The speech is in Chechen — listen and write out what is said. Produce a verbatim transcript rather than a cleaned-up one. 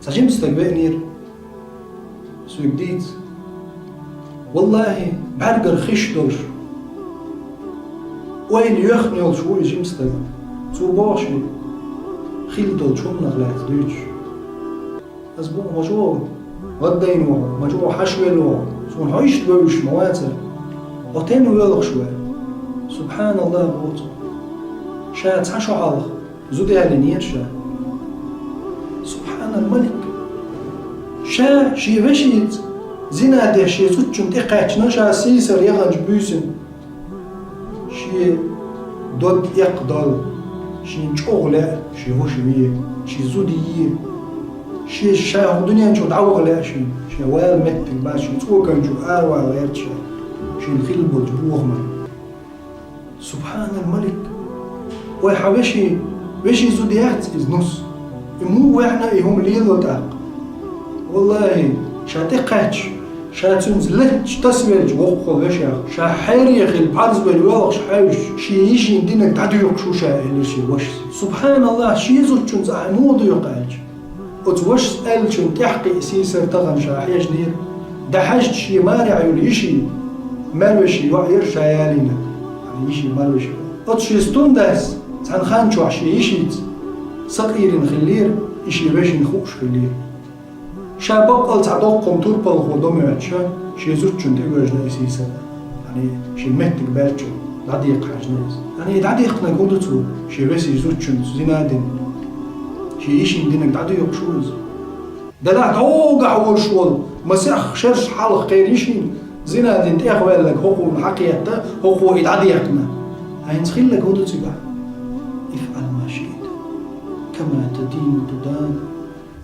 Цхьа жима стаг веанера соьга дийца. Валлахьи, бӀаргара хиш долуш, ойла йоьхна йолуш ву и жима стаг. Цо боху шен хилла долчу хӀуманах лаьцна дуьйцуш. Ас боху, ма чӀогӀа гӀаддайна ву хьо, ма чӀогӀа хьашт велла ву хьо, суна хьо иштта вевзаш ма вацара. Хьо стенна воьлхуш ву? СубхьаналлахӀ, боху цо. Ша цхьа шо хьалха зуда ялийнера ша. Субхьаналмалик. Ша шен вешица зина деш шен зудчунна тӀекхаьчна, ша сийсара яханчу буьйсанна. Шен дог эккхадолу, шена чӀогӀа лаьа шен ваша вен, шен зуда ен. Шен ша хӀокху дуьнен чу дӀаваха лаьа шена, шен вала меттиг бац, шен цӀокан чу аравала гӀерта ша, шена хилла болчу бохаман. Субхьаналмалик! Вай хьан вешин, вешин зуда яц иза, нус? И муха ваьхьна и хӀума лело тӀаккха? Валлахьи, ша тӀекхаьчча, ша цуьнца летташ тасавелча воккхахула вешех, ша хьере хилла парз вай воьлхуш хьаьвсича, шен йишин динарг дӀадоькхуш ву ша, элира шен вашас. СубхьаналлахӀ, шен зудчунца ахь муха доькху аьлча? Оцу вашас аьллачунна тӀаьхьа кхин а сийсара тахана ша хьежнера. ДӀахьаьжча шен марехь йолу йишин марвешин йоӀ яра ша ялийнарг. Йишин марвешин йоӀ. Оцу шен стундас цхьана хан чохь шен йишица сакъийрина хиллера, и шен вешина хууш хиллера. Ша баккъал цхьа доккхун турпалхо до моьттуш, шен зудчунна тӀевоьжна и сийсара. Яъни, шен меттиг баьлча, дӀадекха хьаьжна иза. Яъни, дӀадекхнарг хӀун ду цо, шен весин зудчунца зина дина? Шен йишин динарг дӀадоькхуш ву иза? Делахь дӀогахь волуш волу, масех шераш хьалха кхеран йишин зина дина тӀехваьлларг хӀокхунна хьакхетта, хӀокхо и дӀадекхна. ХӀинца хилларг хӀун ду цигахь? افعل ما شئت، كما تدين تدان.